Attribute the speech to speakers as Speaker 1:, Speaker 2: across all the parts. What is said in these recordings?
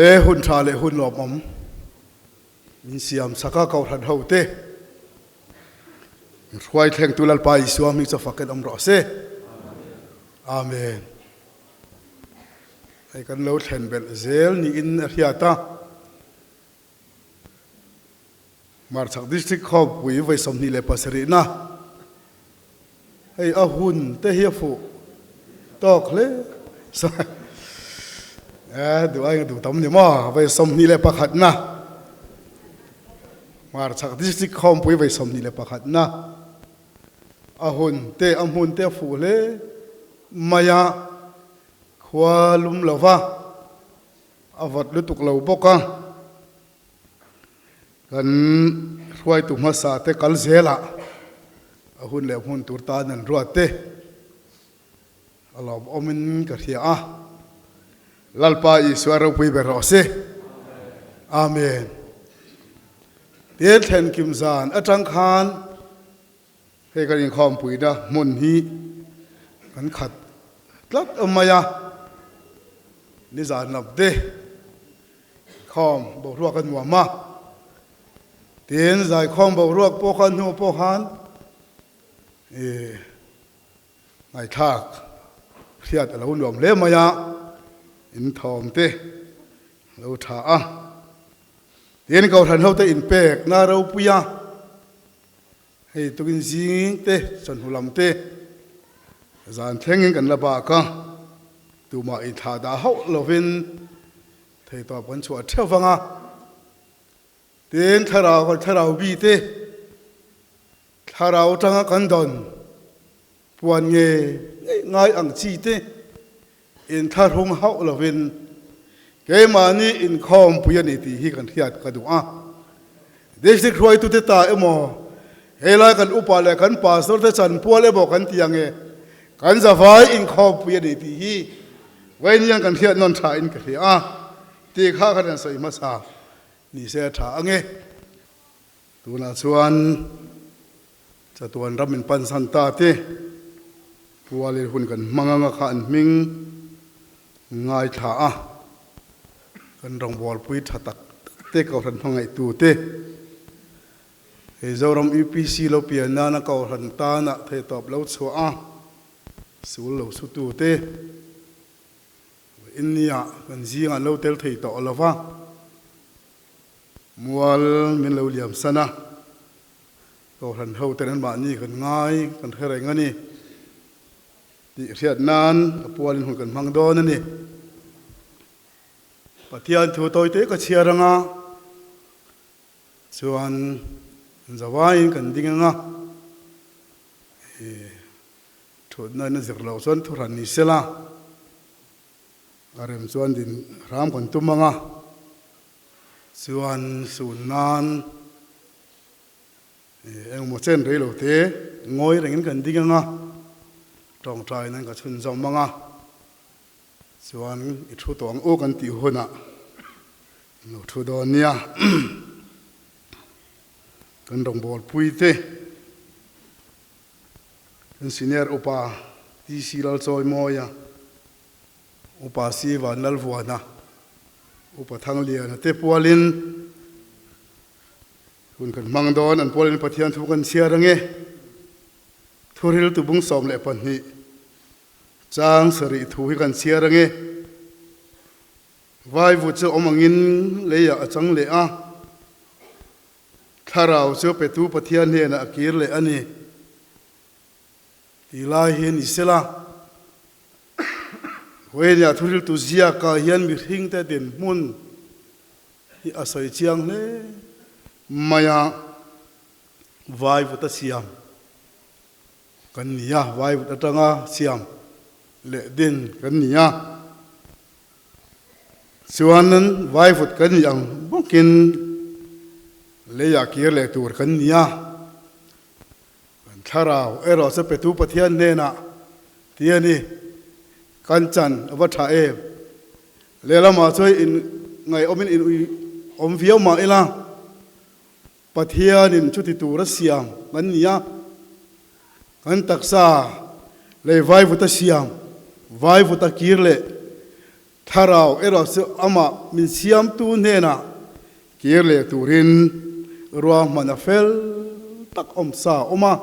Speaker 1: Le hun tha leh hun lawmawm min siam sak a Kohhran ho te min hruai thlengtu Lalpa Isua hming chu fakin awm rawh se. Amen. Hei kan lo thlen belh zel niin a hriat a. Hmarchhak District khawpui vawi 27 na hei a hun te hi a fuh tawk hle e duh aiin a duh tam ni maw vawi 21 na Hmarchhak District khawmpui vawi 21 na a hun te a hmun te a fuh hle mai a khua lum lova a vawt lutuk lo bawk a. Kan hruaitu hmasa te kal zelah a hun leh hmun tur tan an ruat te a lawmawmin ka hria a. Lalpa Isua ropui ber rawh se. Amen. Tin thlen kim zan atang khan hei kan inkhawmpuina hmun hi kan khat tlat mai a, nizan lam te Khawm boruak a nuam a, tin zaikhawm boruak pawh kha hnu pawh khan ih ngaihthlak hriat a lo nuam hle mai a, in thawm te a lo tha a, tin Kohhran ho te inpekna ropui a, hei tukin zing te chawhnu lam te zan thlengin kan la bak a, tumah inthlah dah hauh lovin Theitawp kan chhuah theuh vang a, tin thlarau kan thlarau bi te thlarau atanga kan dawn puan nge ngai ang chi te inthlahrung hauh lovin keimahni inkhawmpui a ni tih hi kan hriat ka duh a. District hruaitute ta emaw helai kan upa leh kan pastor te chanpual emaw kan ti ang e, kan zavai inkhawmpui a ni tih hi Vainiang kan hriat nawn tha in ka hria a, tih kha khan an sawi hmasa ni se a tha ang e. Tunah chuan chatuan ram in pan san ta te pualin hun kan hmang anga kha an hming ngaithla a, kan rawngbawlpui tha tak tak te Kohhran hmangaihtu te hei Zoram UPC lo pian nana Kohhran tana theihtawp lo chhuah a, Sul lo su tu te India kan zing an lo tel thei tawh lo va, mual min lo liam san a, Kohhran ho ten anmahni kan ngai kan hre reng a ni tih hriat nan a pualin hun kan hmang dawn a ni. Pathian thu tawite ka chhiar anga chuan zavaiin kan ding anga. Thutna in a zir loh chuan thuhran ni sela, a rem chuan din hram kan tum ang a, chuan sun nan engemaw chen rei lo te ngawi rengin kan ding ang a, tawngtai nan ka chhunzawm ang a, chuan i thu tawh ang u kan tih hunah lo thu dawn nia. Kan rawngbawlpui te, kan senior upa TC Lalchawimawia, Upa C Vanlalvuana, Upa Thangliana te pualin hun kan hmang dawn. An pualin Pathian thu kan chhiar ange. Thuril tubung 12 chang sarih thu hi kan chhiar ange. Vaivu chu awm angin leiah a chang leh a, Thlarau chu petu Pathian hnenah a kir leh a ni tih lai hi ni sela. Vawinia thuhriltu ziakah hian mihringte dinhmun hi a sawi chiang hle mai a, Vaivut a siam kan ni a, vaivut atanga siam leh din kan ni a. Chuan vaivut kan nih ang bawkin leiah kir leh tur kan ni a, kan thlarau erawh chu petu Pathian hnenah ti a ni. Kan chan a va tha em? Lehlamah chuan in ngaihawmin in ui awm viau mah ila, Pathianin chuti tura siam kan ni a, kan taksa lei vaivuta siam, vaivuta kir leh. Thlarau erawh chu amah min siamtu hnenah kir leh turin ruahman a fel tak awm sa a awm a.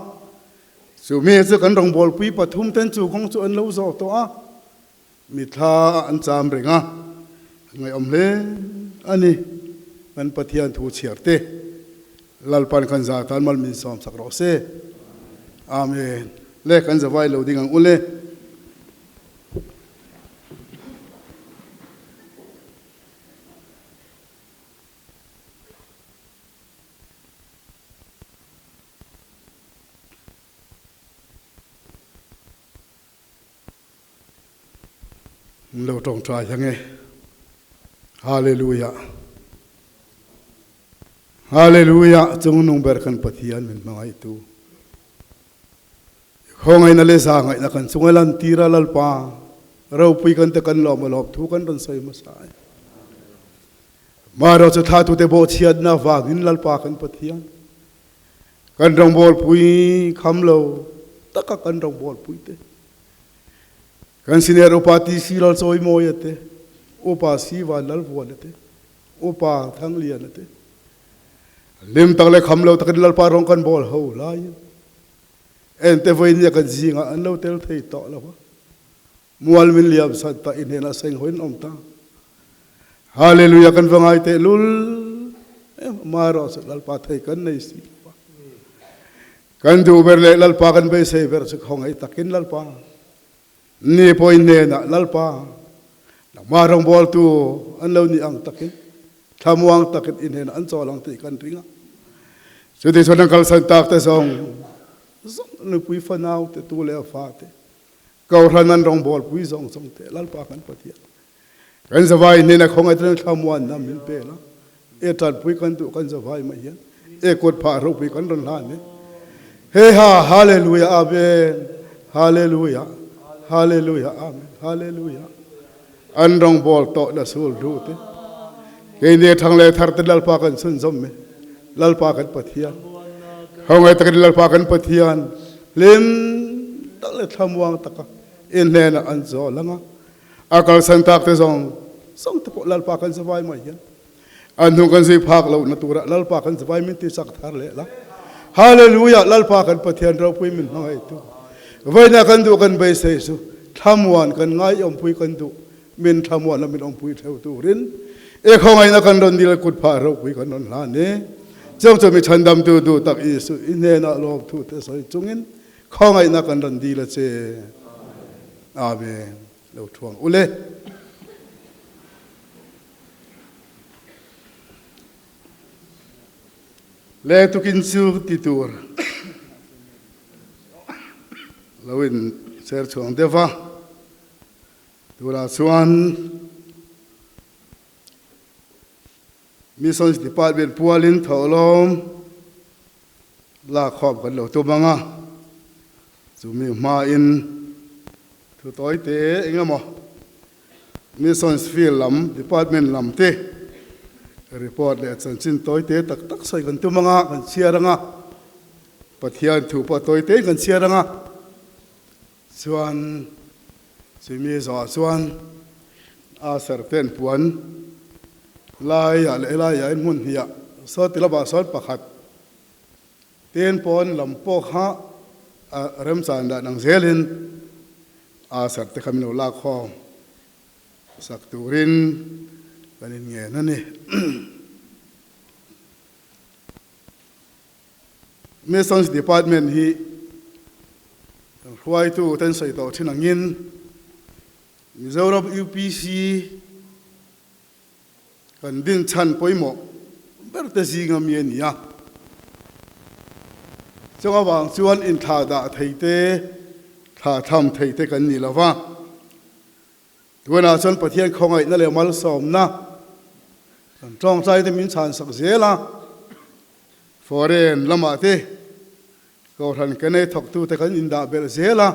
Speaker 1: Chu mi chu kan rawngbawlpui pathumten chu kawng chu an lo zawh tawh a, Mitthla ah an cham reng a, an ngaihawm hle a ni. Kan Pathian thu chhiar te Lalpan kan za tan mal min sawm sak rawh se. Amen. Le kan zavai lo ding ang u le. Lo tawngtai hiang e. Hallelujah. Hallelujah. Chung nung ber kan Pathian min hmangaihtu. Khawngaihna leh zahngaihna kan chunga lan tira Lalpa ropui kan te kan lawm a lawm thu kan rawn sawi hmasa e. Marawh chu thlatute bawhchhiatna vangin Lalpa kan Pathian Kan rawngbawlpui kham lo taka kan rawngbawlpui te, kan senior upa TC Lalchawimawia te, upa Siva Lalvuana te, upa Thangliana te, hlim tak leh kham lo takin Lalpa rawng kan bawl ho laiin ente vawinia kan zingah an lo tel thei tawh lo a. Mual min liam san ta i hnenah seng hawiin awm ta. Hallelujah kan va ngai teh lul em amaherawh chu Lalpa thei kan nei si lo a. Kan duh ber leh Lalpa kan beisei ber chu khawngaih takin Lalpa ni pawh i hnenah Lalpa nangmah rawngbawltu an lo nih ang takin thlamuang takin i hnenah an chawl ang tih kan ring a. Chuti chuan an kalsan tak te zawng zawng nupui fanau te tu leh fa te Kohhran an rawngbawlpui zawng zawng teh Lalpa kan Pathian. Kan zavai hnena khawngaih takin thlamuanna min pe la. E tanpui kan duh kan zavai mai hian e kut phah ropui kan rawn hlan e. He ha Hallelujah Amen Hallelujah Hallelujah Amen Hallelujah An rawngbâwl tawh na sul hlu te. Keini thang leh thar te Lalpa kan chhunzawm e. Lalpa kan Pathian. Khawngaih takin Lalpa kan Pathian hlim tak leh thlamuang taka i hnenah an zawl ang a. A kalsan tak te zawng zawng te pawh Lalpa kan zavai mai hian an hnu kan zui phak lohna turah Lalpa kan zavai min ti chak thar leh la. Hallelujah! Lalpa kan Pathian ropui min hmangaihtu. Vawiinah kan duh kan beisei chu thlamuan kan ngaiawmpui kan duh min thlamuan la min awmpui theu turin e khawngaihna kan rawn dil kut phah ropui kan rawn hlan e. Chong chu mi chhandamtu duh tak Isu i hnenah lawmthu te sawi chungin khawngaihna kan rawn dil a che. Amen. Lo thuang ule. Le tukin chu ti tur lo in ser chhuang deuh va. Tunah chuan Missions Department pualin thawhlawm lak khawm kan lo tum ang a, chumi hmain thu tawi te eng emaw Missions field lam department lam te report leh chanchin tawi te tak tak sawi kan tum ang a, kan chhiar ang a, Pathian thu pawh tawi te kan chhiar ang a. Chuan chumi zawhah chuan a serhten puan laiah leh helaiah in hmun hnih ah saw ti lovah sawn pakhat tin pawn lam pawh kha a remchan dan ang zelin a serhte kha min lo lak khawm sak turin kan inngen a ni. Missions Department hi hruaitu ten sawi tawh thin angin Mizoram UPC kan din chhan pawimawh ber te zinga mi a ni a. Chung avang chuan inthlah dah thei te, thlah tham thei te kan ni lo va. Tunah chuan Pathian khawngaihna leh malsawmna kan tawngtai te min chhansak zel a. Foreign lamah te Kohhran ke nei thawktute kan indah belh zel a,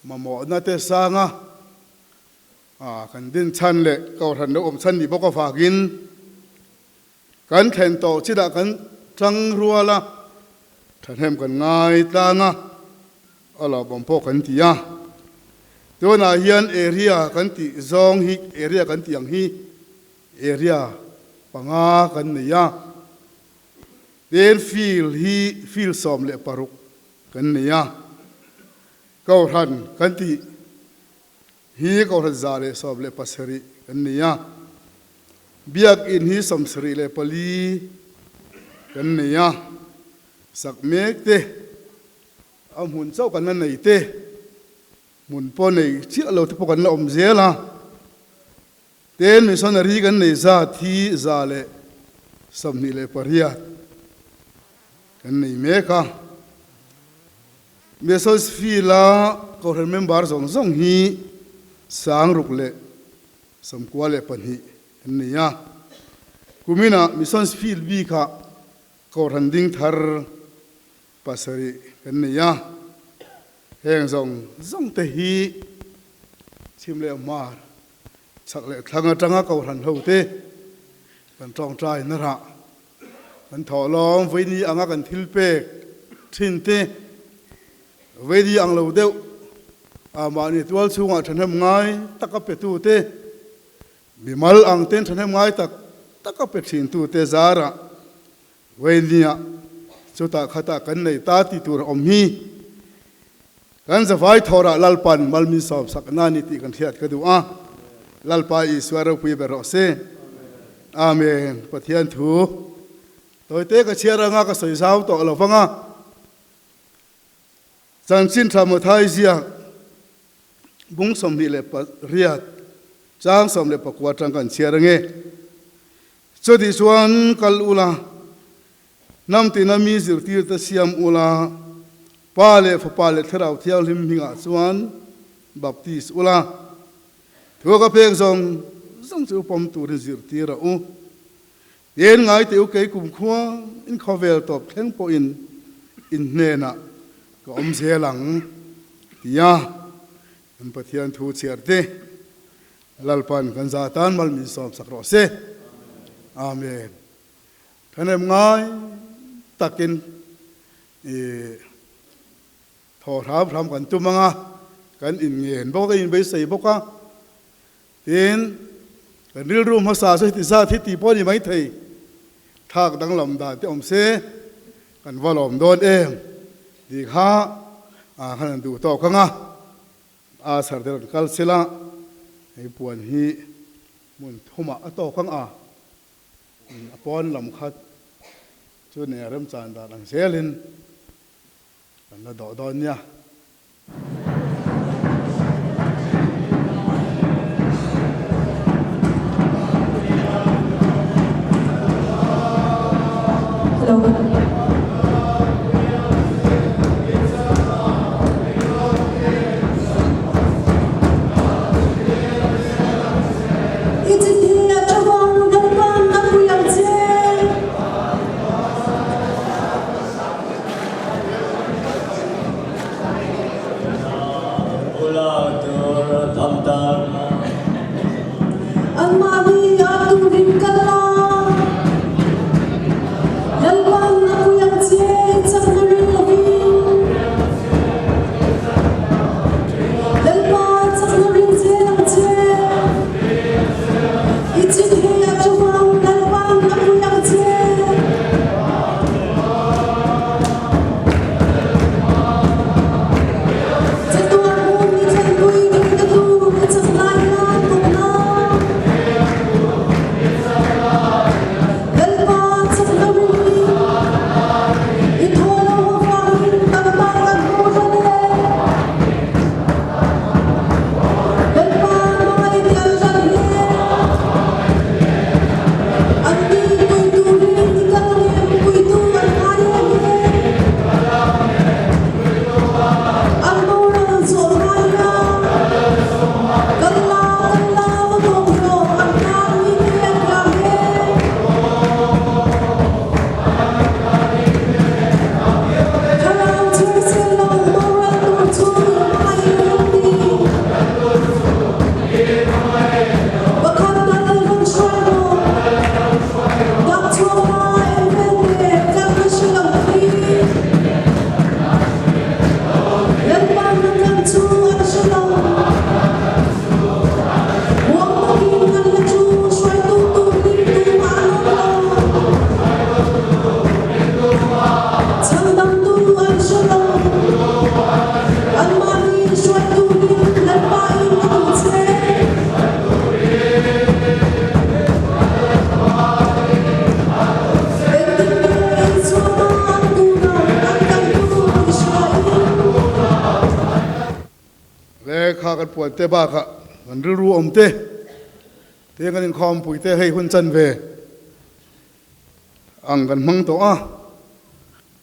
Speaker 1: mamawhna te sanga kan din chhan leh Kohhran lo awm chhan nih bawk avangin kan thlen tawh chinah kan tang rual a, thahnem kan ngai tlang a, a lawmawm pawh kan ti a. Tunah hian area kan tih zawng hi area kan tih ang hi area panga kan nei a. Tin field hi field 16 kan nei a. Kohhran kan tih hi Kohhran 117 kan nei a. Biakinn hi 74 kan nei a. Sak mek te a hmun chauh kan la nei te, hmun pawh nei chiah lo te pawh kan la awm zel a. Tin missionary kan nei zat hi 128 kan nei mek a. Missions field a Kohhran member zawng zawng hi 692 kan nei a. Kuminah Missions field bikah Kohhran ding thar 7 kan nei a. Heng zawng zawng te hi chhim leh hmar Chak leh thlang atanga Kohhran ho te kan tawngtai na rah kan thawh lawm vaini anga kan thil pek thin te vaini ang lo deuh a mahni tual chhungah thahnem ngai taka pe tu te mimal ang ten thahnem ngai tak taka pe thin tu te zarah Vainia chutah khatah kan nei ta ti tur a awm hi. Kan zavai thawrah Lalpan malmin sawmsak na ni tih kan hriat ka duh a. Lalpa Isua ropui ber rawh se. Amen. Pathian thu tawite ka chhiar anga ka sawi zau tawh lo vang a. Chanchin tha Mathai ziak bung 28 chang 19 tang kan chhiar ange. Chutih chuan kal ula, hnam tina mi zirtirte siam ula, Pa leh Fapa leh Thlarau Thianghlim hmingah chuan baptis ula, thu ka pek zawng zawng chu pawm turin zirtir a u. Tiin ngai teh u kei kumkhua in khawvel tawp thleng pawhin in hnenah ka awm zel ang, tia kan Pathian thu chhiar te Lalpan kan za tan mal min sawm sak rawh se. Amen. Thanem ngai takin i thaw hram hram kan tum anga kan inngen bawk a, kan inbeisei bawk a. Tin, kan rilru hmasa chu heti zat hi tih pawh a ni maithei. Thlak danglam dan te awm se kan va lawm dawn em tih kha kan han duh tawk ang a. A chhar te rawn kal sela, hei puan hi hmun thumah a tawk ang a, a pawn lam kha chu nia remchan dan ang zelin kan la dawh dawn nia.
Speaker 2: I chi thin a tha vang Lalpan a pui ang che. Anmahni a turin kal a, Lalpan.
Speaker 1: kan puan te bakah kan rilru awm te te kan inkhawmpui te hei hun chan ve ang kan hmang tawh a.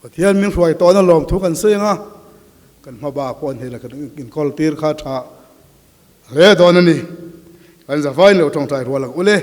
Speaker 1: Pathian min hruai tawhna lawmthu kan sawi ang a, kan hma bak pawh an hei la kan inkawl tir kha tha hle dawn a ni. Kan zavaiin lo tawngtai rual ang ule.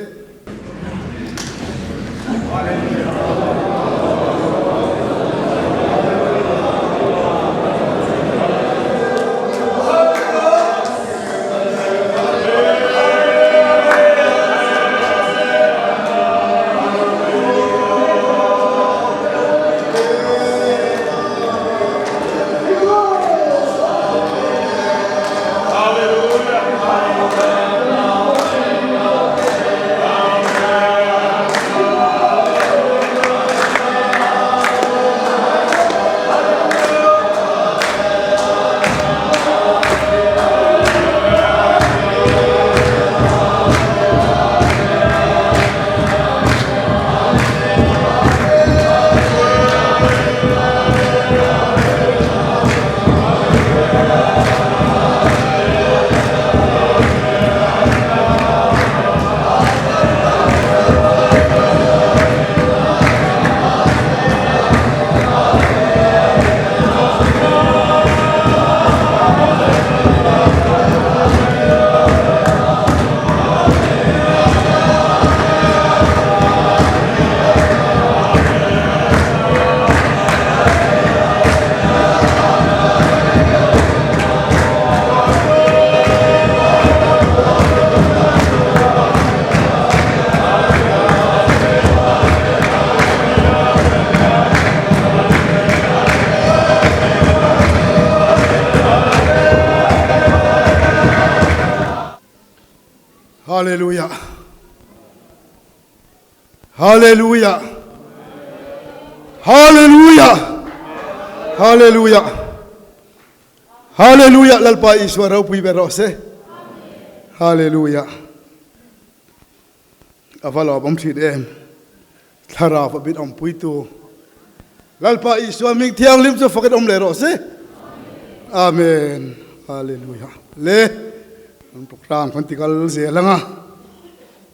Speaker 1: Hallelujah. Hallelujah. Hallelujah. Hallelujah. Hallelujah. Lalpa Isua ropui ber rawh se. Hallelujah. Ava lawm awm thin em. Thlarau a bin awmpuitu Lalpa Isua hming thianghlim chu fakin awm leh rawh se. Amen. Hallelujah. Le kan program kan tikal zel anga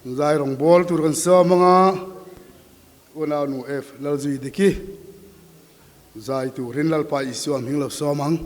Speaker 1: zai rawng bawl tur kan sawm anga unau nu F Lalzui Diki zai turin Lalpa Isua hming lo sawm ang.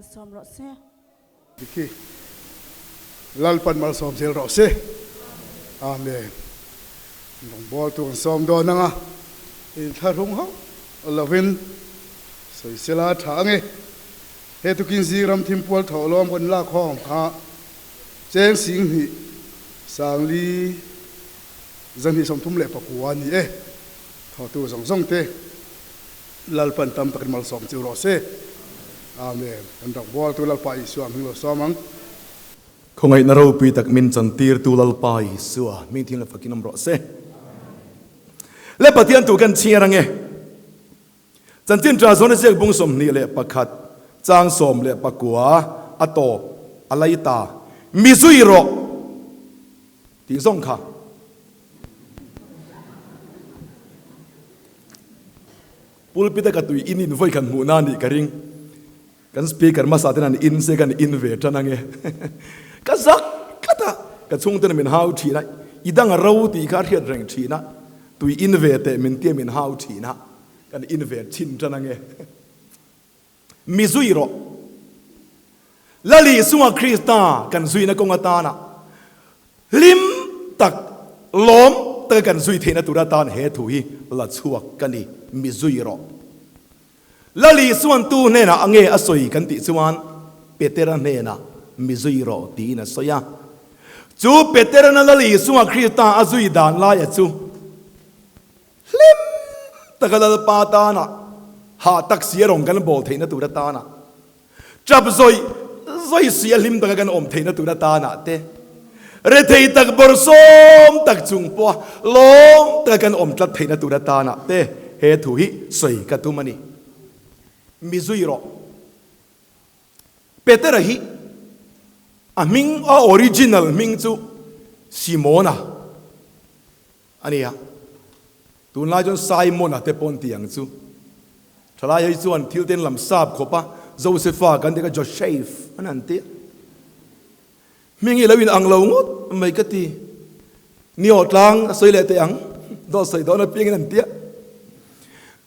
Speaker 2: malsawm rawh se.
Speaker 1: Diki Lalpan malsawm zel rawh se. Amen. Rawngbawltu kan sawm dawn anga inthlahrung hauh lovin sawisela tha ange. He tukin zing ram thimpual thawhlawm kan lakkhawm kha cheng 2000 sangli 234 a ni e. Thawhtu zawng zawng te Lalpan tam takin malsawm chu rawh se. Amen. Kan rawngbawltu Lalpa Isua hming lo sawm ang.
Speaker 3: Khawngaihna ropui tak min chantirtu Lalpa Isua hming thil fakin awm rawh se. Le Pathian tu kan chhiar ange. Chanchin tha zawn a ziak bung 21 chang 19 a tawp a lai ta mi zui rawh tih zawng kha. Pulpit a ka tui in in vawi khan hmuh na nih ka ring. Kan speaker hmasa ten an in se kan in ve tan ange. Ka zak tlat a, ka chhungten min hau thin a, i dang a ro tih kha a hriat reng thin a, tui in ve teh min tia min hau thin a, kan in ve thin tan ange. Mi zui rawh. Lali sunga Krista kan zuina kawng atana hlim tak, lawm taka kan zui theihna tur atan he thu hi la chhuak ka ni, mi zui rawh. Lali chuan tu hnenah a nge a sawi kan tih chuan Petera hnenah mi zui rawh tiin a sawi a. Chu Peterana Lali chunga Krista a zui dan laia chu hlim taka Lalpa tana hah tak si a rawn kan bawl theihna tur atana Ṭap zawih zawih si a hlim taka kan awm theihna tur atana te, rethei tak bawrhsawm tak chung pawha lawm taka kan awm tlat theihna tur atana te he thu hi sawi ka tum a ni. Mi zui rawh. Petera hi a hming, a original hming chu Simona A nia, tunlai chuan Simon-a te pawn ti ang chu. Thalai hei chuan thil ten lam sap khawp a, Josepha kan ti kha Joseph an han ti a. Hming hi lo in ang lo ngawt mai ka ti. Niaw tlang a sawi leh teh ang, dawt sawi dawn apiangin an ti a.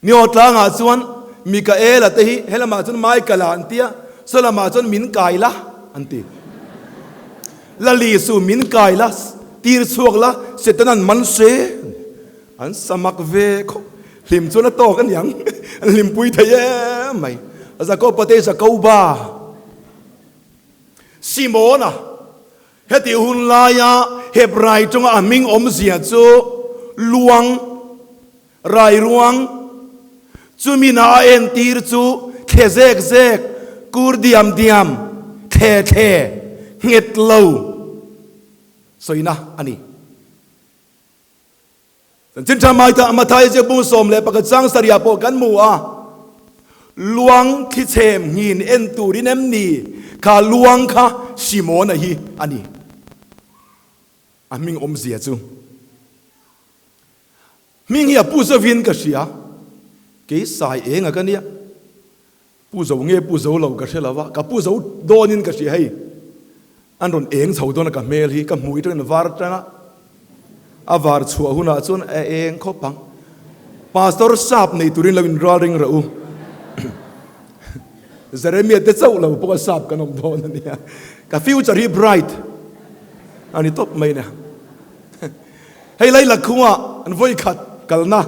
Speaker 3: Niaw tlangah chuan Mikaela te hi helamah chuan Michael-a an ti a, saw lamah chuan min kai la an ti. Lali su min kai la, tir chhuak la, Setanan man se an samak ve khawp. Hlim chuan a tawk a niang, an hlimpui thei em mai. Jakoba te Jakoba, Simona, Heti hun laia Hebrai tawnga a hming awmzia chu luang, rairuang, chumina a entir chu thle zek zek, kur diam diam, thle thle, nghet lo sawina a ni. Chanchin tha Maitha Matthai ziak bung 11 chang sarih pawh kan hmu a, Luang thlichhem nghin en turin em ni? Kha luang kha Simona hi a ni. A hming awmzia chu hming hi a pu zovin ka hria, kei sai enga ka nia. Pu zo nge pu zo lo ka hre lo a, ka pu zo dawnin ka hria hei. An rawn eng chho dawn a ka hmel hi, ka hmui atangin var atang a, a var chhuah hunah chuan a eng khawp ang. Pastor sap nei turin lo inral ring rawh u. Jeremia te chauh lo pawh a sap kan awm dawn a nia. Ka future hi bright a ni tawp mai nia. Hei lai Lakhunga an vawi khat kalna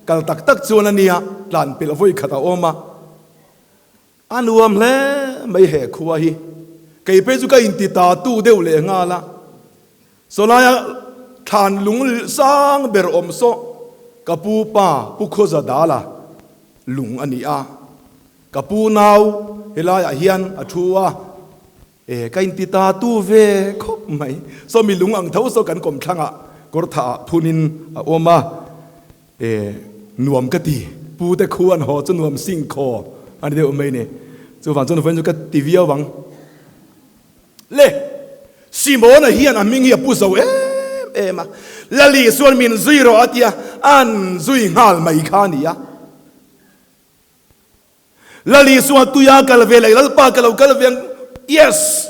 Speaker 3: kal tak tak chuan a nia tlan pelh vawi khat a awm a, a nuam hle mai he khua hi. Kei phei chu ka inti ta tu deuh leh nghal a, sawlaia thlan lung sang ber awm saw ka pu pa Pu Khawza Dala lung a ni a, ka pu nau helaiah hian a thu a, E, ka inti ta tu ve khawp mai. Saw mi lung ang tho saw kan kawm thlangah kawr thah phunin a awm a. E, nuam ka ti. Pu te khu an haw chu nuam sing khaw a ni deuh mai ni. Chuvang chuan vawiin chu ka ti viau ang. Le, Simona hian a hming hi a pu zo em em a. Lali chuan min zui rawh a ti a, an zui nghal mai kha a ni a. Lal Isua tuia kal ve leh Lalpa ka lo kal ve ang. Yes!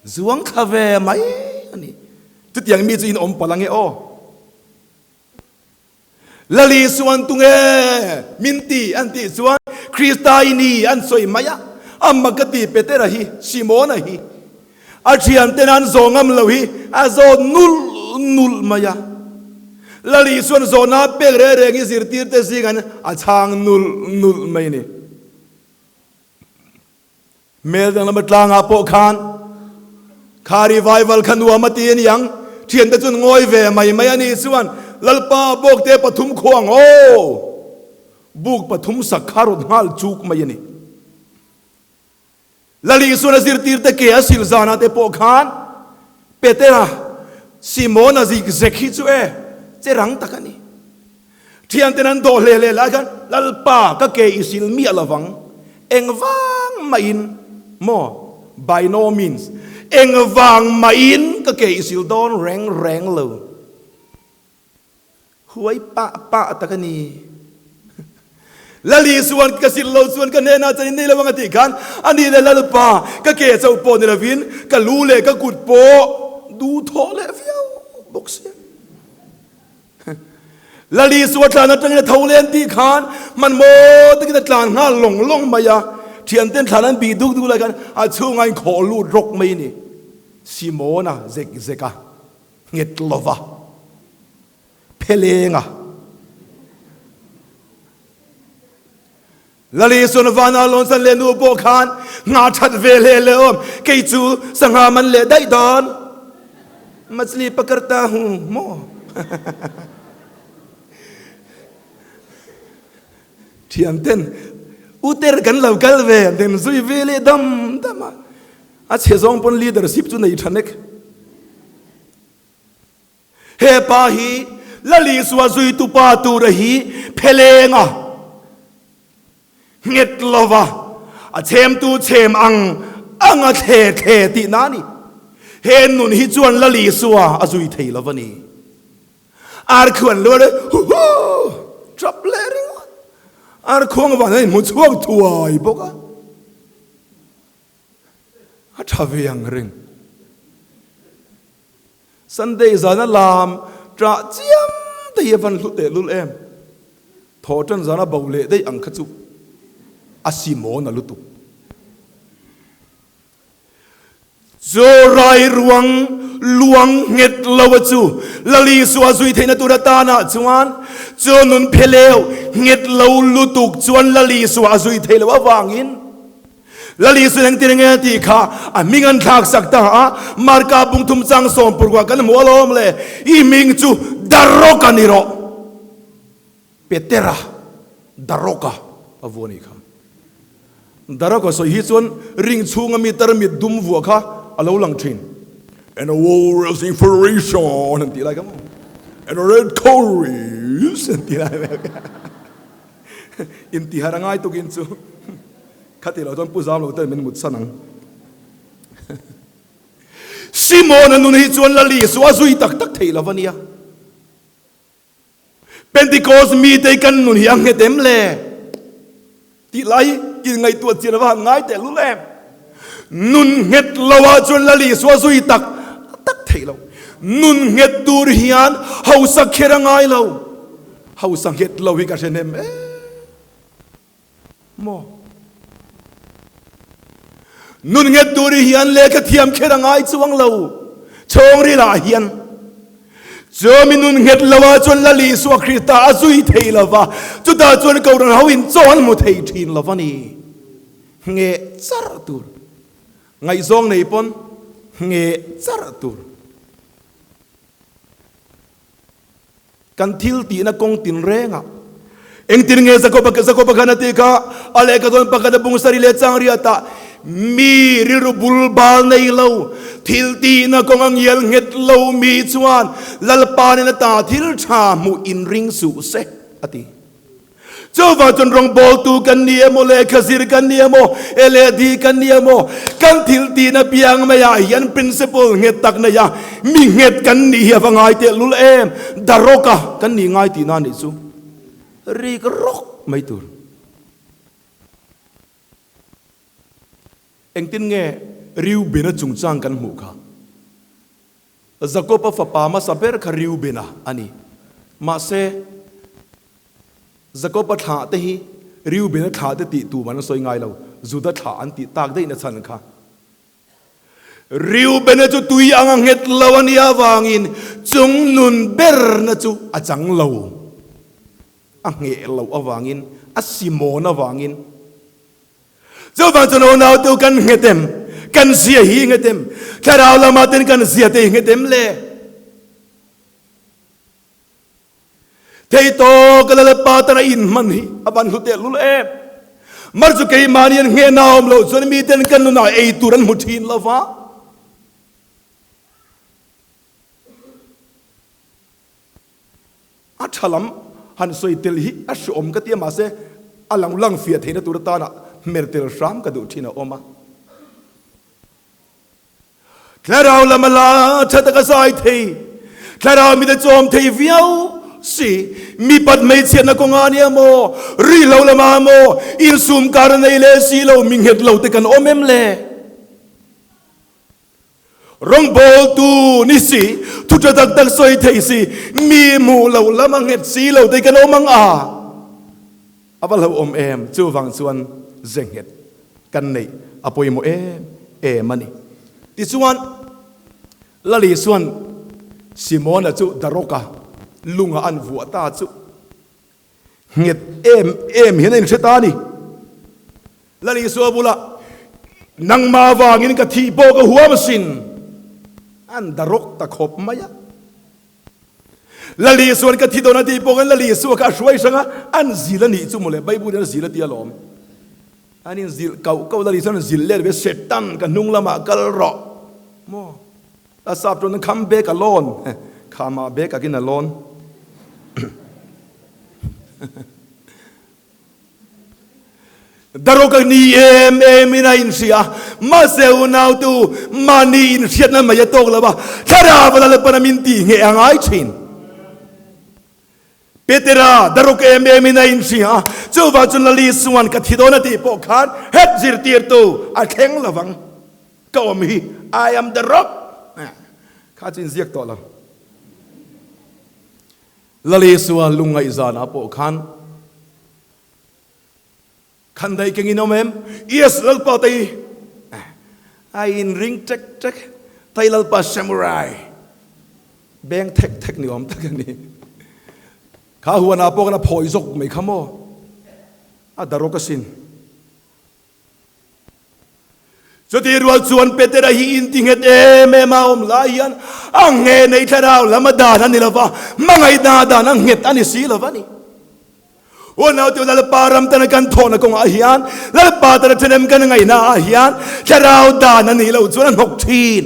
Speaker 3: Zuang thla ve mai a ni. Chutiang mi chu in awm palh ange aw. Lal Isuan tunge min ti an tih chuan Krista i ni an sawi mai a. Amma ka ti Petera hi, Simona hi, a thianten an zawh ngam lo hi a zawt nulh nulh mai a. Lali chuan zawhna pek reng reng hi zirtirte zingah a chhang nulh nulh mai a ni. Hmel danglam atlangah pawh khan kha revival kha nuam a ti a niang, thiante chuan ngawi ve mai mai a nih chuan Lalpa bawkte pathum khuang aw! Buk pathum sak kha rawn nghal chuk mai a ni. Lali chuan a zirtirte ke a sil zanah te pawh khan Petera, Simona zik zek hi chu e, che rang tak a ni. Thianten an dawh hle hle lai khan, Lalpa, ka ke i sil miah lovang, engvang mahin maw, by no means, engvang mahin ka ke i sil dawn reng reng lo. Huai pah pah tak a ni. Lali chuan ka sil lo chuan ka hnenah chuan in nei lo ang a tih khan, a ni le Lalpa, ka ke chauh pawh ni lovin ka lu leh ka kut pawh duhthawh leh viau bawk sia. Lali chu a tlan atangin a tho leh an tih khan hmanhmawh takin a tlan nghal lawng lawng mai a, thianten thlan an bih duk duk lai khan a chhungah in khawh lut rawk mai a ni. Simona zek zek a nghet lova pheleng a. Lali chuan vana lawnsan leh nu pawh khan ngha that ve hle le awm, kei chu sangha man leh daih dawn. Machli pakarta hu maw? Thianten uter kan lo kal ve an den zui ve leh dam dam a, a chhe zawng pawn leadership chu nei tha nek. He pa hi Lal Isua zuitu pa tura hi pheleng a, nghet lova a chhemtu chhem ang ang a thle thle tihna a ni. He nun hi chuan Lal Isua a zui thei lo va ni. Arkhuan luar e hu hu trap leh ringawt. Arkhuang van a inhmu chhuak thuai bawk a. A tha ve ang reng. Sunday zana lam ṭah chiam te hi a van hlu tehlul em? Thawhṭan zana bo leh daih ang kha chu a simawn a lutuk. Chu rai ruang luang nghet lo a chu Lal Isua zui theihna tur atanah chuan chu nun pheleu nghet lo lutuk chuan Lal Isua a zui theih loh avangin Lal Isu engtin nge tih kha a hming an thlak sak ta a, Marka bung thum chang sawm purkua kan hmu alawm le, i hming chu Daroka ni rawh. Petera, Daroka a vuah a nih kha. Daroka sawi hi chuan ring chhunga mi tarmit dum vuah kha a lo lang thin. And a World Wrestling Federation an tih lai kha maw? And a Red Chorus an tih lai vel kha. Intihar a ngai tukin chu. Khati lo chuan Pu Zam lo ten min mut san ang. Simona nun hi chuan Lal Isua a zui tak tak thei lo a nia. Pentecost mite kan nun hi a nghet em le? Tih lai inngaihtuah chian ava han ngai teh lul em? Nun nghet lo ah chuan Lal Isua zui tak tak thei lo. Nun nghet tur hian hausa kher a ngai lo. Hausa nghet lo hi ka hre hnem em. Maw? Nun nghet tur hi hian lehkha thiam kher a ngai chuang lo. Chhawng rilah hian chumi nun nghet lo ah chuan Lal Isua Krista a zui thei lo va, chutah chuan Kohhran ho in chaw an hmu thei thin lo va ni. Ngheh char tur. Ngaihzawng nei pawn ngheh char tur. Kan thil tihna kawng tin rengah engtin nge Jakoba Jakoba khan a ti kha? A lehkha dawn pakhat a bung sarih leh chang riatah, Mi rilru bul bal nei lo, thil tihna kawng a ngial nghet lo mi chuan Lalpa nen ata thil tha hmuh inring suh se, a ti. Chuvang chuan rawngbawltu kan ni emaw, lehkha zir kan ni emaw, LED kan ni emaw, kan thil tihna piang maiah hian principle nghet tak nei a, mi nghet kan nih hi a va ngai teh lul em? Darawka kan nih ngai tihna nih chu rik rawk mai tur. Engtin nge Reubena chungchang kan hmuh kha? Jakoba fapa hmasa ber kha Reubena a ni. Mahse, Jakoba thlah te hi Reubena thlah te tih tum an sawi ngai lo. Juda thlah an tih tak daihna chhan kha. Reubena chu tui anga nghet lo a nih avangin chung nun berna chu a chang lo. A ngheh loh avangin, a simawn avangin. Chuvang chuan unau te u kan nghet em? Kan zia hi nghet em? Thlarau lamah ten kan zia te hi nghet em le? Thei tawk a Lalpa tan a inhman hi a van hlu tehlul em? Mar chu keimahni an nghehna awm loh chuan miten kan nunah ei tur an hmu thin lo va. A tha lam han sawi tel hi a hreawm ka ti a, mahse a lo lang fiah theihna tur atana hmer tel hram ka duh thin a awm a. Thlarau lam a la tha taka zai thei, thlarau mite chawm thei viau si, mipat hmeichhiatna kawnga nia maw, rihlo lamah maw, insum kar a nei leh si lo, mi nghet lo te kan awm em le? Rawngbawltu ni si, thu tha tak tak sawi thei si, mi hmuh loh lam a nghet si lo te kan awm ang a, a va hlauhawm em? Chuvang chuan ze nghet kan neih a pawimawh em em a ni. Tichuan, Lali chuan Simona chu Daroka lunga an vuah ta chu nghet em em hian a inhre ta a ni. Lal Isua bulah, Nangmah avangin ka thih pawh ka huam asin, an darawk ta khawp mai a. Lal Isua'n ka thi dawn a tih pawh khan Lal Isua kha a hruai hrang a, an zil a nih chu mawle, Bible hian a zil a ti alawm. An inzilh kauh kauh, Lal Isua'n an zilh let ve, Setan ka hnung lamah kal rawh maw? A sap chuan kham bek a lawn, khamah bek akin a lawn. Darawk a ni em em in a inhria, mahse unautu mahni inhriatna mai a tawk lo a, thlarau a Lalpan a min tih ngheh a ngai thin. Petera darawk em em in a inhria, chuvang chu Lali Suan ka thi dawn a tih pawh khan het zirtirtu a thleng lo vang. Ka awm hi I am the rock kha chu inziak tawh lo. Lali Suan lungngaihzanah pawh khan Khan daih keng in awm em? Yes, Lalpa tei a in ring tek tek tei Lalpa samurai beng thek thek ni awm tak a ni. Kha huanah pawh khan a phawi zawk mai kha maw? A darawk asin. Chutih rual chuan Petera hi intinghet em em a awm lai hian a nge nei thlarau lam a dan a ni lo va, hmangaihna a dan a nghet a ni si lo va ni. Unau te Lalpa ram tana kan thawhna kawngah hian Lalpa tana ṭhenem kan ngaihna ah hian thlarau dan a nih loh chuan a hnawk ṭhin.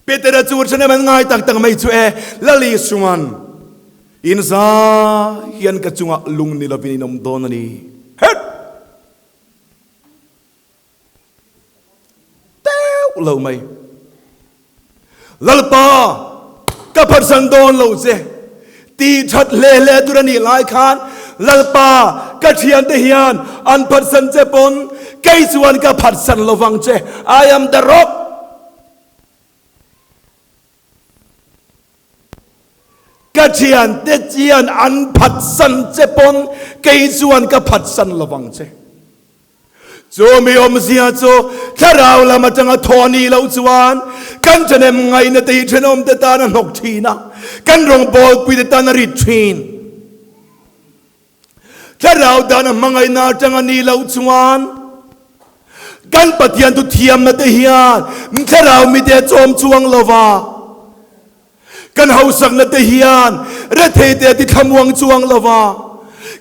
Speaker 3: Petera chu ṭhenem an ngai tak tak mai chu e, Lal Isuan in za hian ka chungah lung ni lovin in awm dawn a ni. Het! Teuh lo mai. Lalpa, ka phatsan dawn lo che. Tih that hle hle tur a nih lai khan Lalpa, ka thiante hian an phatsan che pawn kei chuan ka phatsan lovang che. I am the rock. Ka thiante chian an phatsan che pawn kei chuan ka phatsan lovang che. Chu mi awmzia chu thlarau lam atanga thaw a nih loh chuan kan ṭhahnem ngaihna te hi ṭhenawmte tan a hnawk ṭhin a, kan rawngbawlpuite tan a rit ṭhin. Thlarau dan a hmangaihna atanga nih loh chuan kan Pathian thu thiamna te hian thlarau mite a chawm chuang lo va. Kan hausakna te hian rethei te a ti thlamuang chuang lo va,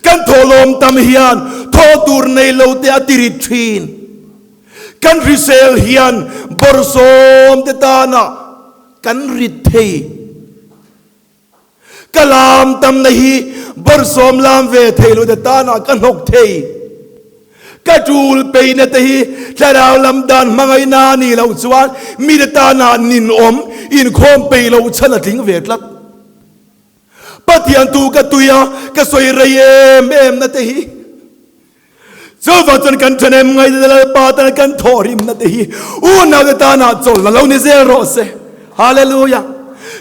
Speaker 3: kan thawhlawm tam hian thaw tur nei lo te a ti rit thin. Kan hrisel hian bawrhsawm te tana kan rit thei. Ka lam tamna hi bawrhsawm lam ve thei lo te tana ka hnawk thei. Ka tul peihna te hi thlarau lam dan hmangaihna a nih loh chuan mite tana ninawm inkhawm peih loh chhan a tling ve tlat. Pathian tu ka tui a, ka sawi rei em em na te hi. Chuvang chuan kan ṭhahnem ngaihna Lalpa tana kan thawhrimna te hi unaute tana chawlhna lo ni zel rawh se. Hallelujah!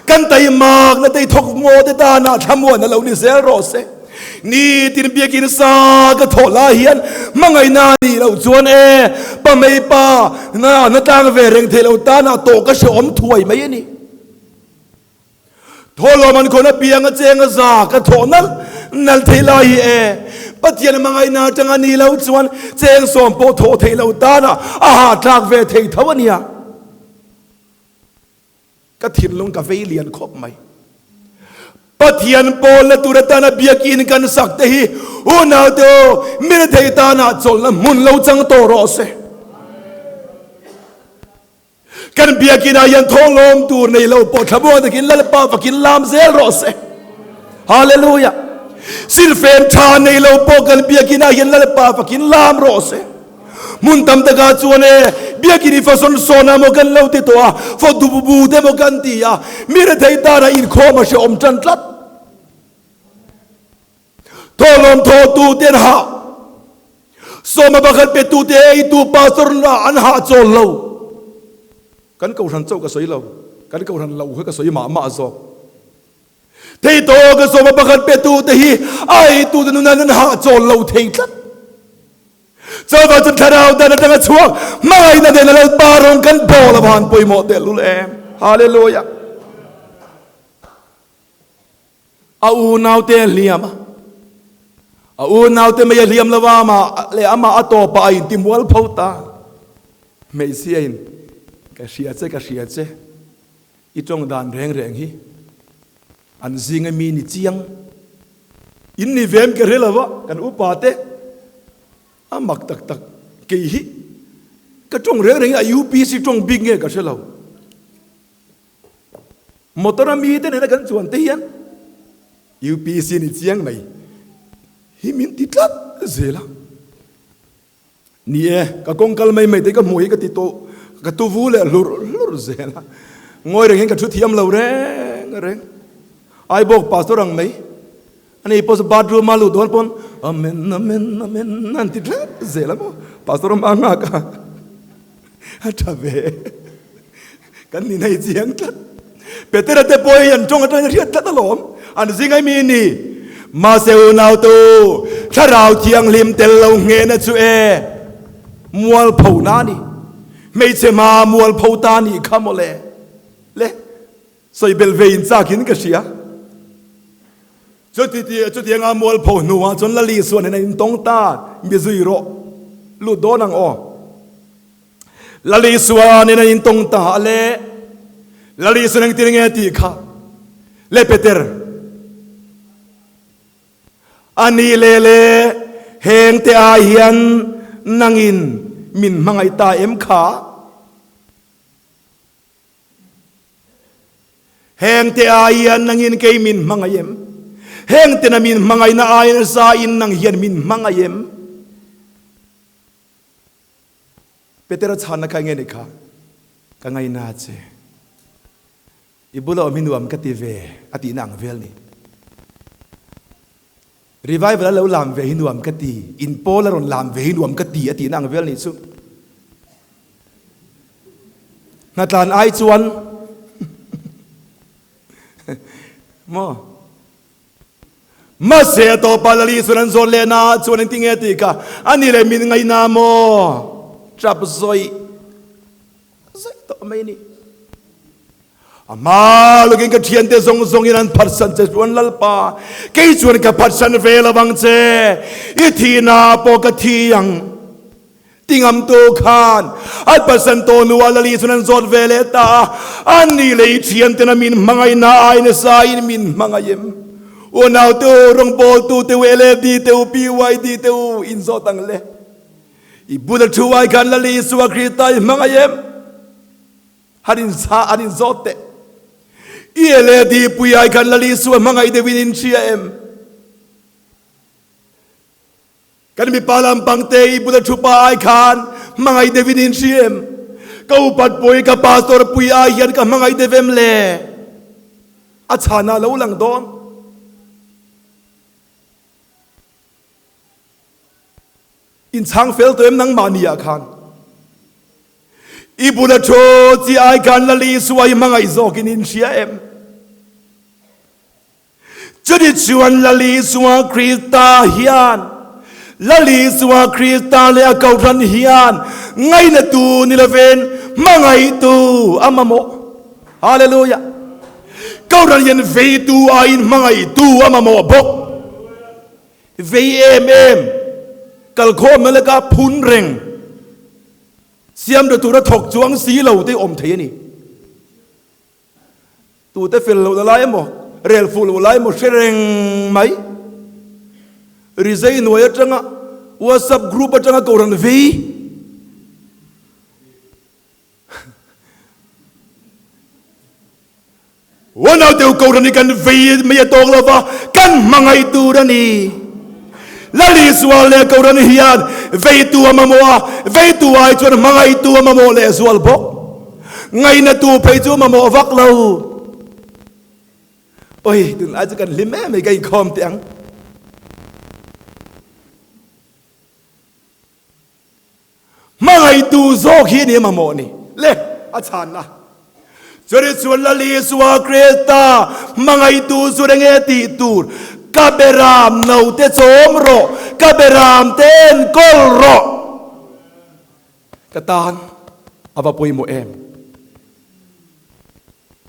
Speaker 3: Kan taimakna te hi thawkmawte tana thlamuanna lo ni zel rawh se. Nitin biakin sa ka thawh lai hian hmangaihna a nih loh chuan e, pa mei pa na na tlang ve reng theih loh tanah tawh ka hrehawm thuai mai a ni. Thawhlawm an khawn apiang a cheng a za ka thawh nalh nalh theih lai hi e, Pathian hmangaihna atang a nih loh chuan cheng sawm pawh thawh theih loh tanah a hahthlak ve thei tho a nia. Ka thinlung ka vei lian khawp mai. Pathian pawlna tur atana biakin kan sak te hi unaute aw, mi rethei tana chawlhna hmun lo chang tawh rawh se. Kan biakinah hian thawhlawm tur nei lo pawh thlamuang takin Lalpa fakin lam zel rawh se. Hallelujah. Silfen tha nei lo pawh kan biakinah hian Lalpa fakin lam rawh se. Hmun tam takah chuan e, biakin i fasawn sawn a maw kan lo ti tawh a, faw dup bu te maw kan ti a, mi rethei tana inkhawm a hrehawm tan tlat. Thawhlawm thawhtu te an hah, sawma pakhat petu te eitu pastor lah an hah chawl lo. Kan kohhran chauh ka sawi lo, kan kohhran loh kha ka sawi mah mah zawk. Thei tawk a sawma pakhat petu te hi a eitu te nunan an hah chawl lo thei tlat. Chuvang chuan thlarau dan atanga chhuak hmangaihna nena Lalpa rawng kan bawl a van pawimawh tehlul em. Hallelujah. A unaute a hliam a, a unaute mai a hliam lo a, amah leh amah a tawpah a intimual pho ta. Hmeichhia in ka hria che, ka hria che. I tawng dan reng reng hi an zinga mi ni chiang in ni vem ka hre lo a, kan upa te a mak tak tak kei hi ka tawng reng reng hi a UPC tawng bik nge ka hre lo. Motor a mi te nena kan chuan te hian UPC ni chiang mai hi min ti tlat zel a. Ni e, ka kawng kal mai mai te ka hmuh hi ka ti tawh, ka tu vu leh hlur hlur zel a. Ngawi reng hian ka thu thiam lo reng reng. Aibawk pastor ang mai. Ani pawh chu bathroom a luh dawn pawn Amen, Amen, Amen an ti tlat zel a maw. Pastor a hma nghak a, a tha ve. Kan ni nei chiang tlat. Petera te pawh hi an tawng atangin a hriat tlat alawm. An zingai mi ni. Mahse unautu, Thlarau Thianghlim tel lo nghehna chu e, mualpho na ni. Hmeichhe hma mualpho ta nih kha mawle. Le, sawi belh ve in chakin ka hria. Chuti ti, chutianga mualpho hnuah chuan Lali suan in a intawng ta, mi zui rawh. Lut dawn ang aw. Lal Isua nen an intawng ta a le. Lal Isua engtin nge a tih kha? Le Peter, A nih leh le, heng te ai hian nangin min hmangaih ta em kha? Heng te ai hian nangin kei min hmangaih em? Heng tena min hmangaihna ai nasa in nang hian min hmangaih em? Petera chhanna kha enge ni kha? Ka ngaina che. I bula awm hi nuam ka ti ve a tihna ang vel ni. Revival a lo lam ve hi nuam ka ti, in pawl a rawn lam ve hi nuam ka ti a tihna ang vel ni chu. Hnatlan ai chuan maw? Mahse a tawpah Lali chuan an zawt leh na chuan engti nge tih kha a ni leh min ngaihna maw? Tap zawih zawih tawh mai ni. A hma lukin ka thiante zawng zawngin an phatsan che chuan Lalpa, kei chuan ka phatsan ve lo ang che, i thihna pawh ka thi ang. Tingamtu khan an pasal tawh hnuah Lali chuan an zawt ve leh ta a, An nih leh i thiantena min hmangaihna ai nasa in min hmangaih em? Unaute u, rawngbawltu te u, LAD te u, PYD te u, in zawt ang le. I bula thu ai khan Lali Isua Krista i hmangaih em? Han in za, an in zawt teh. I LAD pui ai khan Lali Isua hmangaih deuhin in hria em? Kan mipa lampang te i bula thu pa ai khan hmangaih deuh in in hria em? Ka upat pui, ka pastor pui ai hian ka hmangaih deuh em le? A chhan ah lo lang dawn. In chhang fel tawh em nangmah ni ah khan? I bula thu chi ai khan Lali Isua i hmangaih zawk in in hria em? Chutichuan Lal Isua Krista hian, Lal Isua Krista leh a Kohhran hian ngainatu ni lovin hmangaihtu a mamawh. Hallelujah! Kohhran hian veitu aiin hmangaihtu a mamawh bawk. Vei em em, kalkhawmna laka phun reng, siamtha tura thawk chuang si lo te awm thei a ni. Tute fel lohna lai emaw, rel fuh loh lai emaw hre reng mai. Rizai hnuai atanga WhatsApp group atanga Kohhran vei. Uanau deuh Kohhran hi kan vei mai a tawk lova, kan hmangaih tur a ni. Lal Isua leh Kohhran hian veitu a mamawh a, veitu ai chuan hmangaihtu a mamawh lehzual bawk. Ngainatu phei chu mamawh vak lo. Oi, tunlai chu kan hlim em mai ka inkhawm teh ang. Hmangaihtu zawk hi ni mamawh ni le a chhanna. Churi chuan Lal Isua Krista hmangaihtu chu reng e tih tur, Ka beram note chawm rawh, ka beram te enkawl rawh. Ka tan a va pawimawh em?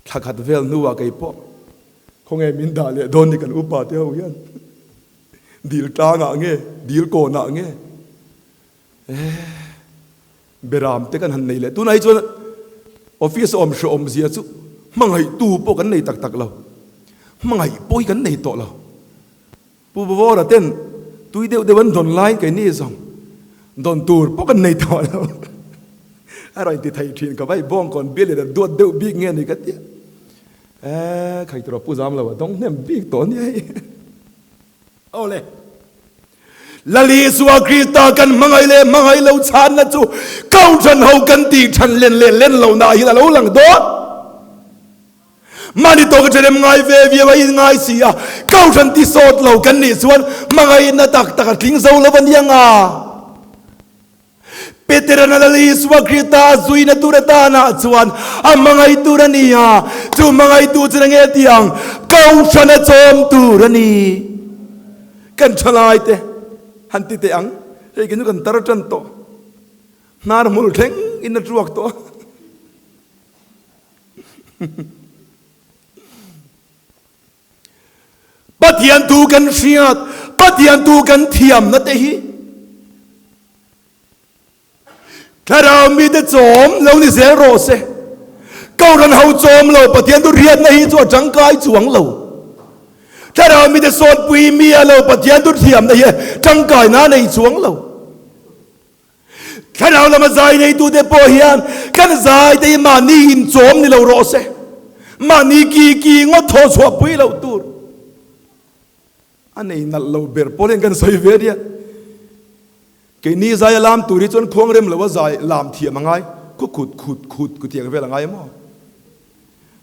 Speaker 3: Thla khat vel hnuah kei pawh khawnge min dah leh dawn ni kan upa te ho hian dil tlangah nge dil kawnah nge eh beram te kan han nei leh tunah hi chuan office awm hre awm zia chu hmangaihtu pawh kan nei tak tak lo hmangaih pawh hi kan nei tawh lo. Pu Bawra ten tui deuh deuh an dawn laiin keini zawng dawn tur pawh kan nei tawh lo. A rawn ti thei thin ka vai bawngkawn bial in a duat deuh bik nge ni ka tia. Eeh khai tura Pu Zamlo a dawng hnem bik tawh nia hei. Awle. Lal Isua Krista kan hmangaih leh hmangaih lo chhanna chu Kohhran ho kan tih than len leh len lohna ah hian a lo lang dawn. Mahni tawk a ṭhenem ngai ve viau a inngai si a, Kohhran ti sawt lo kan nih chuan hmangaihna tak tak a tling zo lo a nia nga. Petera'n a Lal Isua Krista a zuina tur atanah chuan a hmangaih tur a ni a, chu hmangaihtu chu enge ti ang? Kohhran a chawm tur a ni. Kan ṭhalai te han ti teh ang, hei kei chu kan tar ṭan tawh, hnar hmul thleng in a ṭuak tawh a. Pathian tu kan hriat, Pathian tu kan thiamna te hi Thlarau mite chawm lo ni zel rawh se. Kohhran ho chawm lo Pathian tu hriatna hi chu a tangkai chuang lo. Thlarau mite sawtpui mi a lo Pathian tu thiamna hi tangkai na nei chuang lo. Thlarau lama zai neitute pawh hian kan zai te hi mahni inchawm ni lo rawh se. Mahni ki ki ngawt thaw chhuahpui loh tur a nei nalh lo ber pawl hian kan sawi ve nia. Keini zai a lam tur hi chuan khuang rem lo a zai lam thiam a ngai, khu khut khut khut ku tiang vel a ngai maw?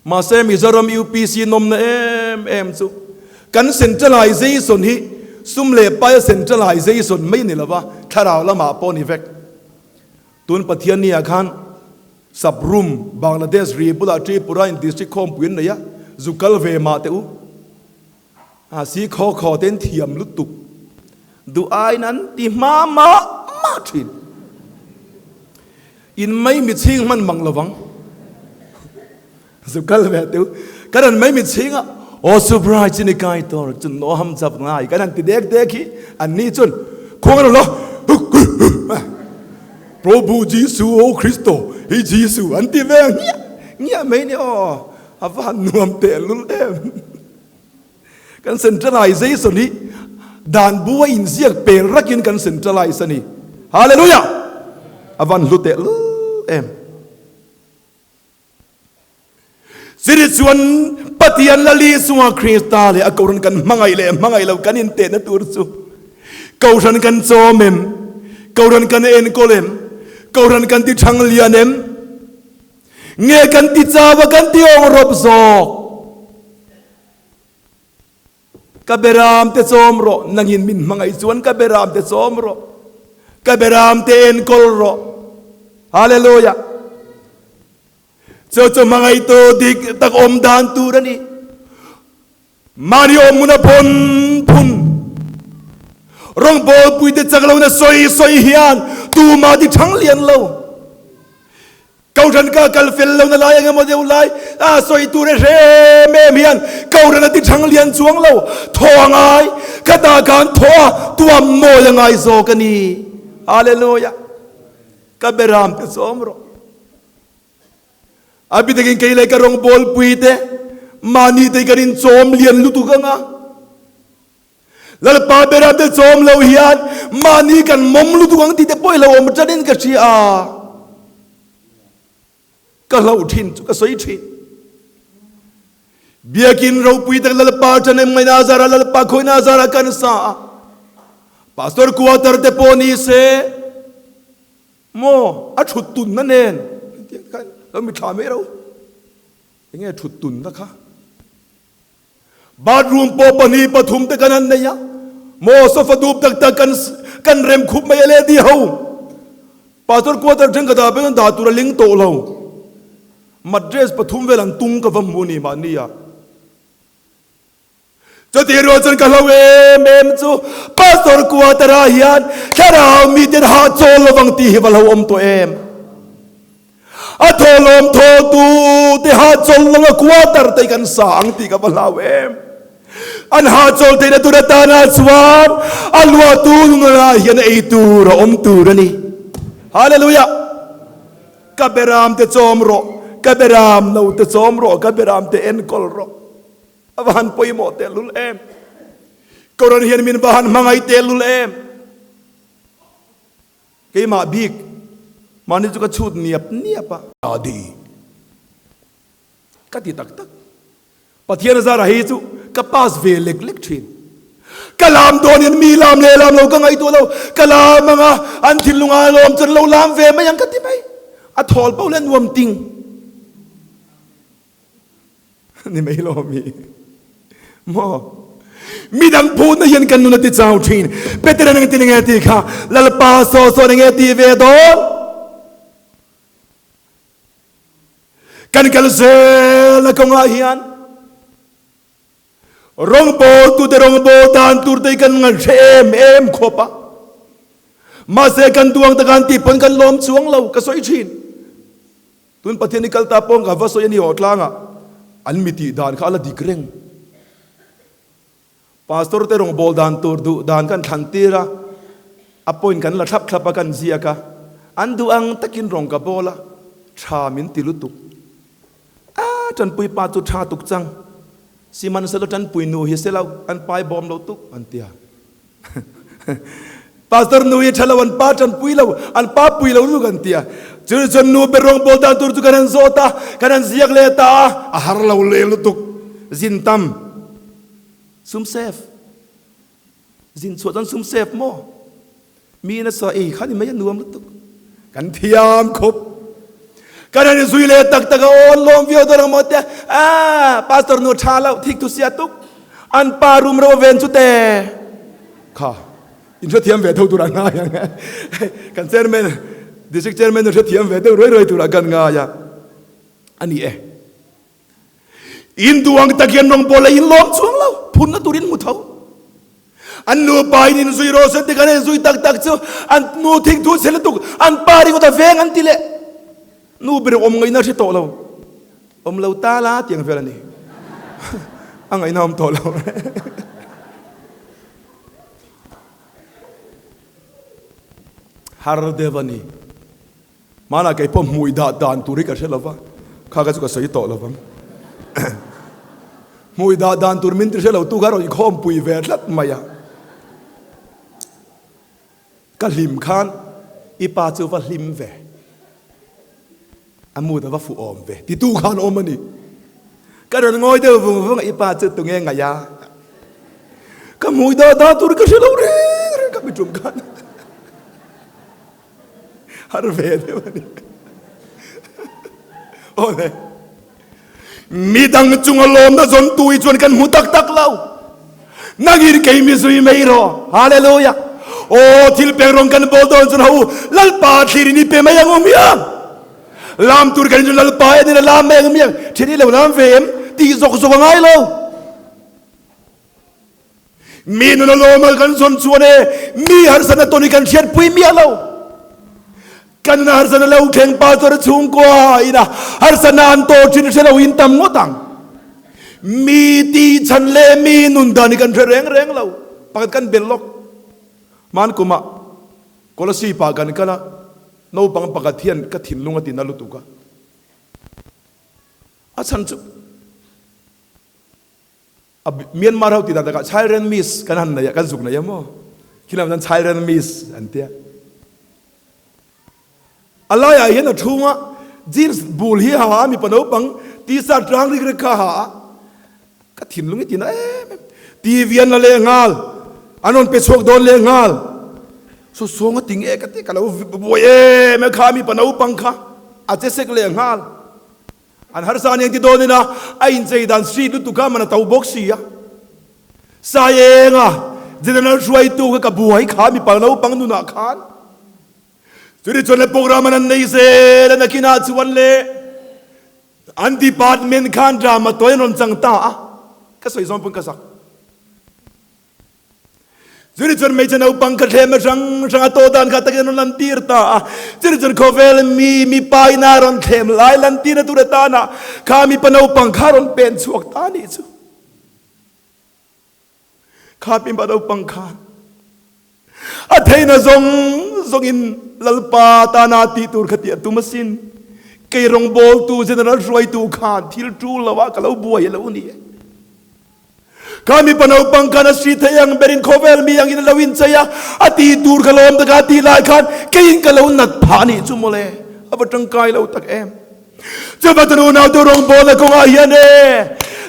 Speaker 3: Mahse Mizoram UPC nawmna em em chu kan centralization hi sum leh paia centralization mai ni lova thlarau lamah pawh ni vek. Tun Pathianni ah khan Sabroom, Bangladesh ri bulah Tripura in district khawmpui an nei a, zu kal ve mah teh u. A si khaw khaw ten thiam lutuk duh aiin an ti hma mah mah thin. In mai mi chhing hman mang lovang. Zu kal ve teu. Kan an mai mi chhing a aw subrai chu ni kai tor chun no ham chap ngai kan an ti dek dek hi an ni chun khuang an lo Prabhu Jisu o Kristo hi Jisu an ti ve ngiah ngiah mai ni aw a va han nuam teh lul em. Kan centralization hi dan bu a inziak pel rakin kan centralize a ni. Hallelujah! A van hlu teh lul em. Chiri chuan Pathian Lali chunga Krista leh a Kohhran kan hmangaih leh hmangaih lo kan intehna tur chu Kohhran kan chawm em? Kohhran kan enkawl em? Kohhran kan ti thang lian em? Nge kan ti chau a kan ti awng rawp zawk? Ka beram te chawm rawh, nangin min hmangaih chuan ka beram te chawm rawh. Ka beram te enkawl rawh. Hallelujah. Chu chu hmangaihtu dik tak awm dan tur a ni. Mahni awmhmun a phun phun rawngbawlpuite chak lohna sawi sawi hian tumah ti thang lian lo. Kohhran ka kal fel lohna lai eng emaw deuh lai a sawi tur e hrem em hian Kohhran a ti thang lian chuang lo. Thaw a ngai, khatah khan thaw a tuam mawi a ngai zawk a ni. Hallelujah! Ka beram te chawm rawh. A bi takin kei leh ka rawngbawlpui te mahni te kan inchawm lian lutuk ang a. Lalpa beram te chawm lo hian mahni kan mawm lutuk ang tih te pawh i lo awm tanin ka hria a. Ka hlauh thin chu ka sawi thin. Biakin ropui tak Lalpa ṭhanem ngaihna zara Lalpa khawihna zara kan sa a. Pastor quarter te pawh ni se. Maw? A thut tunna nen hetiang khan lo mi thla mai ro. Enge thut tunna kha? Bathroom pawh pahnih pathum te kan han nei a. Maw sofa dup tak tak kan kan rem khup mai a le di ho. Pastor quarter thenkhatah pawh hian dah tur a ling tawh lo. Mattress pathum vel an tung ka va hmu ni mahni ah. Chutih rual chuan ka hlau em em chu Pastor quarter-ah hian thlarau miten hahchawl lovang tih hi va hlauhawm tawh em? A thawhlawm thawhtu te hahchawl lova quarter te kan sa ang tih ka va hlau em? An hahchawl theihna tur atana chuan a luahtu nunah hian ei tur a awm tur a ni. Hallelujah! Ka beram te chawm rawh, ka beram no te chawm rawh, ka beram te enkawl rawh. A va han pawimawh tehlul em! Kohhran hian min va han hmangaih tehlul em! Keimah bik mahni chu ka chhut niap niap a. Adi ka ti tak tak. Pathian zara hei chu ka pass ve lek lek thin. Ka lam dawn hian mi lam leh lam lo ka ngaihtuah lo. Ka lam anga an thinlung a lawm chuan lo lam ve mai ang ka ti mai. A thawl poh leh nuam ting. Ni mai lo mi maw? Midang phutna hian kan nun a ti chau thin. Peter-a'n engtin nge tih kha Lalpa saw sawn enge tih ve dawn? Kan kal zelna kawngah hian Rawngbawltute rawngbâwl dan tur te hi kan ngaihre em em khawp a. Mahse kan duang taka an tih pawn kan lawm chuang lo, ka sawi thin. Tun Pathian i kal ta pawng ka va sawi a ni aw tlangah an mi tih dan kha a la dik reng. Pastor te rawngbâwl dan tur duh dan kan thlan tir a, a point kan la thlap thlap a kan ziak a, an duh ang takin rawng ka bawl a, tha min ti lutuk. A tanpui pa chu tha tuk chang, sihmanhselaw tanpui nu hi selaw an pai bawm lo tuk an ti a. Pastor nu hi tha lo an pa tanpui lo, an pa pui lo lutuk an ti a. Chu chuan nu ber rawngbawl dan tur chu kan han zawt a, kan han ziak leh ta a, a har lo leh lutuk, zin tam, sum save. Zin chhuah chuan sum save maw? Mi nasa ei kha ni mai a nuam lutuk. Kan thiam khawp. Kan han inzui leh tak tak a, aw lawm viau dawn ang maw tia, ah pastor nu tha loh thik thu sia tuk, an pa room ro ven chu te kha in hrethiam ve tho tur a ngai ang e. Kan chairman, district chairman nu hrethiam ve deuh ruai ruai tur a kan ngai a, a ni e. In duh ang tak hian rawngbâwl a inlâwm chuang lo, phunna tûrin hmu tho. An nupa in inzui rawh se tikhan an inzui tak tak chu an nu thingthu chhe lutuk, an pa ringawt a veng an ti leh. Nu ber awm ngaihna hre tawh lo, awm lo ta la tiang vel a ni. A ngaihna awm tawh lo. Har deuh a ni. Hmanah kei pawh hmui dah dan tur hi ka hre lova, kha kha chu ka sawi tawh lovang. Hmui dah dan tur min ti hre lo tu kha rawn inkhawmpui ve tlat mai a. Ka hlim khan i pa chu va hlim ve, a mood a va fuh awm ve titu khan awm a ni. Ka rawn ngawi deuh vung vung a, i pa chu tunge ngaih a? Ka hmui dah dan tur ka hre lo reng reng ka mi tum khan. Har ve deuh a ni. Awle. Midang chunga lawmna zawntu hi chuan kan hmu tak tak lo. Nangin kei mi zui mai rawh. Hallelujah. Aw thil pek rawng kan bawl dawn chuan ho Lalpa thlirin i pe mai ang awm hiang. Lam tur kan chu Lalpa enin a lam mai ang awm hiang. Thian i lo lam ve em? Tih zawk zawk a ngai lo. Mi nun a lawm a kan zawn chuan e, mi harsatna tawn hi kan hriatpui miah lo. Kan nuna harsatna lo thleng pastor chhungkua ina harsatna an tawh thin hre lo in tam ngawt ang. Mi tih chhan leh mi nun dan hi kan hre reng reng lo. Pakhat kan bel lawk. Hman kumah Kolasib ah kan kal a, naupang pakhat hian ka thinlung a tina lutuk a. A chhan chu A Myanmar ho tih dan takah Children Miss kan han nei a, kan zuk nei a maw? Khi lamah chuan Children Miss an tia. A laiah hian a chhunga jeans bul hi a ha a, mipa naupang t-shirt rang rik rik kha a ha a. Ka thinlung hi tina em em. TV an la leh nghal, an rawn pe chhuak dawn leh nghal. Saw sawng a ti nge ka ti, ka lo buai em em kha mipa naupang kha a che sek leh nghal. An harsa aniang ti dawn ina a inchei dan street lutuk kha man a to bawk si a. Saienga General hruaitu kha ka buai kha mipa naupang nunah khan. Chutih chuan le program an an nei zel a nakinah chuan le an department khan drama tawi an rawn chang ta a, ka sawi zawng pawn ka zak. Chutih chuan hmeichhe naupang kha thlem a hrang hrang a tawh dan kha takin an rawn lantir ta a. Chutih chuan khawvel mi mipa ina rawn thlem lai lantirna tur atana kha mipa naupang kha rawn pen chhuak ta a nih chu. Kha mipa naupang khan a theihna zawng zawngin Lalpa tana tih tur kha tih a tum asin. Kei rawngbawltu General hruaitu khan thil tul loah ka lo buai a lo ni e. Kha mipa naupang khan a hri thei ang berin khawvel mi angin a lo inchei a, a tih tur ka lawm taka a tih lai khan keiin ka lo nat phah a nih chu mawle, a va tangkai lo tak em. Chuvatan unaute rawngbawlna kawngah hian e,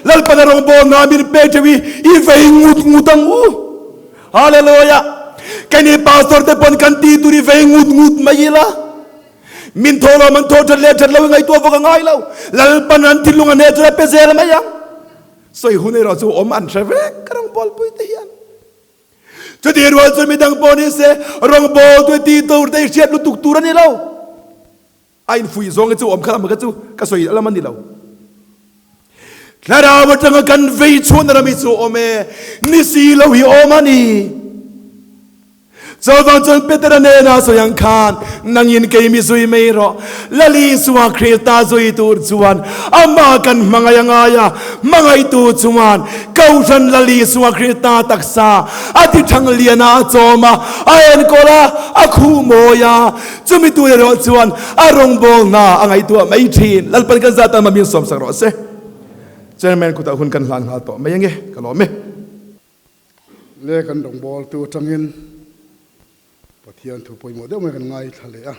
Speaker 3: Lalpana rawngbawlna min pek theuh hi i vei ngut ngut ang u. Hallelujah! Keini pastor te pawn kan tih tur i vei ngut ngut mai ila. Min thaw lo, man thaw that leh that lo i ngaihtuah vak a ngai lo. Lalpan an thinlung a hneh chuan a pe zel mai ang. Sawi hun erawh chu awm an hre vek rawngbawlpui te hian. Chutih rual chu midang pawh ni se rawngbawltu e tih tur te i hriat lutuk tur a ni lo. A infuih zawng hi chu awm kha lam kha chu ka sawi lam a ni lo. Thlarau atanga kan vei chhuahna ram hi chu awm e, ni si lo hi awm a ni. Chuvang chuan Petera hnenah sawi ang khan, Nangin kei mi zui mai rawh. Lal Isua Krista zui tur chuan amah kan hmangaih a ngai a, hmangaihtu chuan Kohhran Lal Isua Krista taksa a ti thang lian a, a chawm a, a enkawl a, a khuh mawi a. Chumi tur erawh chuan a rawngbawlna a ngaihtuah mai thin. Lalpan kan zat tan min sawmsak rawh se. Chairman kutah hun kan hlan nghal tawh mai ange, ka lawm e.
Speaker 1: Le kan rawngbawltu atangin Pathian thu pawimawh deuh mai kan ngaithla leh a,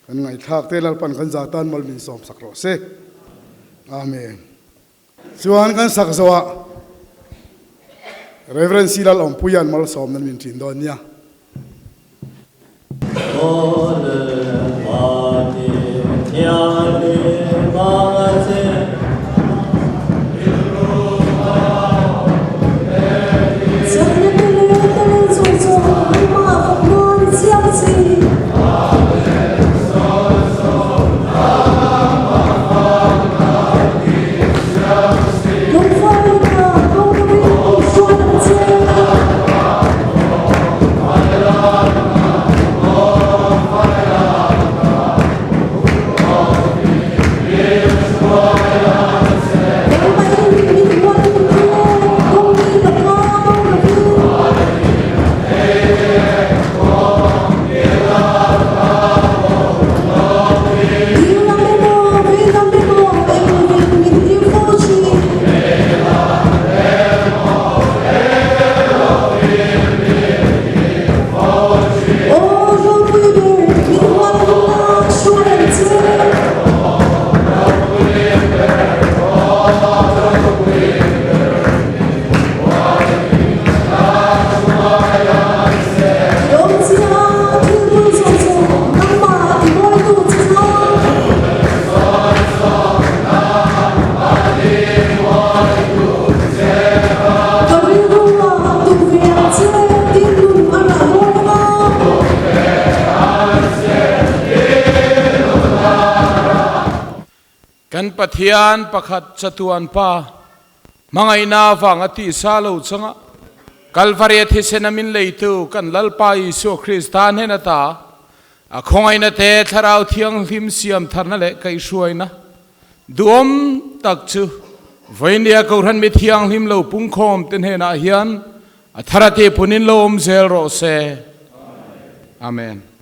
Speaker 1: kan ngaihthlak te Lalpan kan za tan mal min sawmsak rawh se. Amen. Chuan kan sak zawhah Rev. C. Lalawmpuia'n malsawm nan min ṭin dawn nia.
Speaker 4: Kan Pathian pakhat chatuan Pa, hmangaihna avanga tihsa lo changa. Kalvaria thisena min leitu kan Lalpa Isua Krista hnen ata a khawngaihna te Thlarau Thianghlim siam tharna leh kaihhruaina duhawm tak chu vawinia Kohhran mi thianghlim lo pungkhawm te hnenah hian a thar a tihpunin lo awm zel rawh se. Amen.